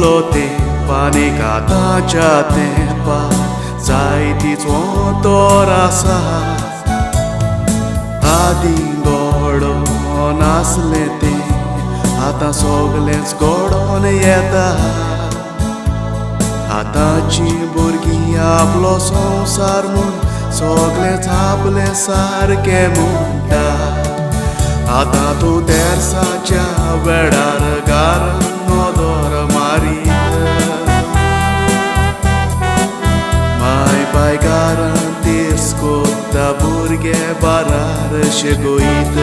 आसलो तेंपान आतांच्या तेंपार जायतीच वोंतोर आसा. आदीं घडोन आसलें तें आतां सगलेंच घडोन येता. आतांची भुरगीं आपलो संवसार म्हूण सगलेंच आपलें सारकें म्हणटा. आतां तूं तेर्साच्या वेळार घरान नदर मारीत, माय पाय घरान तेर्स कोत्ता भुरगे बारार शिकयत.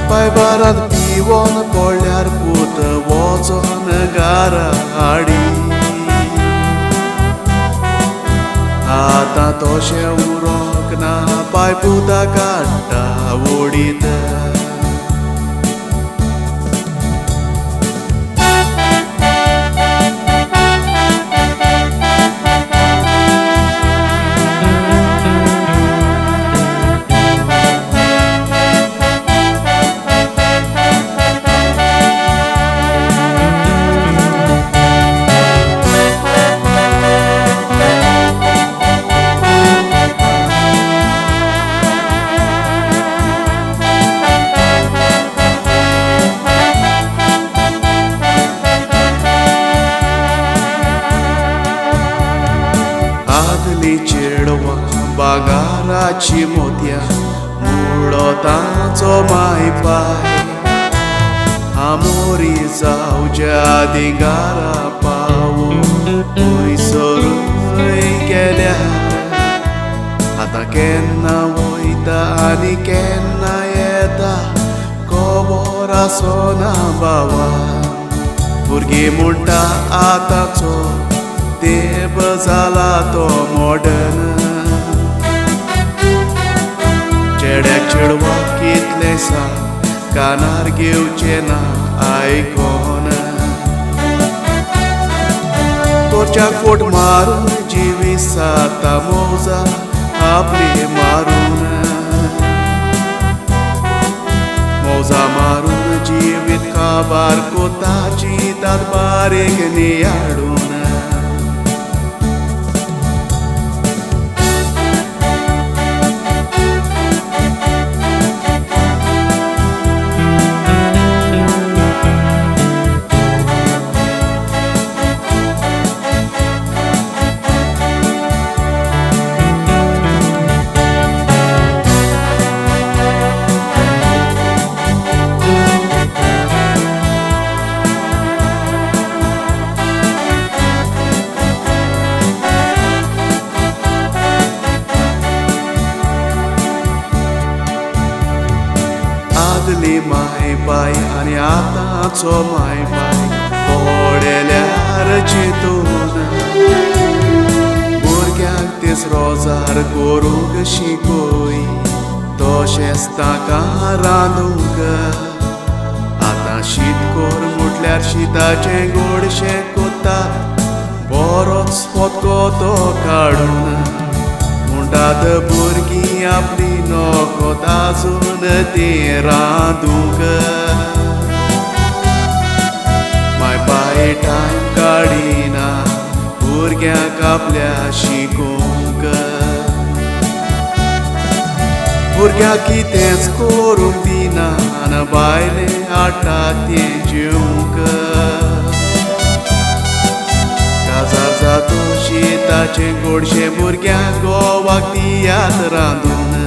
पाय बारांत पिवन पडल्यार पूत वचोन घरा हाडी. आतां तशें उरोंक ना पाय पुता काडटा ओडीत. आदली चेडवां बागाराची मोतयां मुळो तांचो माय पाय. आमोरी जावच्या आदीं घरा पावून खंयसरूय गेल्यार आतां केन्ना वयता आनी केन्ना येता खबर आसना बाबा. भुरगीं म्हणटा आतांचो तेंप जाला तो मॉडर्न. चेड्याक चेडवाक कितलें सांग कानार घेवचें ना आयकोन. तोरच्याक फोट मारून जिवी साता मौजा आपली मारून. मौजा मारून जिवीत काबार कोताची तात बारीक नियाडून. आदली माय पाय आनी आतांचो माय पाय पडल्यार चिंतून. भुरग्यांक तेच रोजार करूंक शिकय तशेंच ताका रांदूंक. आतां शीत कर म्हटल्यार शिताचें गोडशें कोतात बरोच फोटको तो काडून. म्हणटात भुरगीं आपली नोकोत आजून तीं रांदूंक. माय पाय टायम काडिना भुरग्यांक आपल्या शिकोवंक. भुरग्यांक कितेंच करूंक दिना आनी बायले हाडटा तें जेवंक. काजार जातो शिताचें गोडशें भुरग्यांक गोवाक दियात रांदून.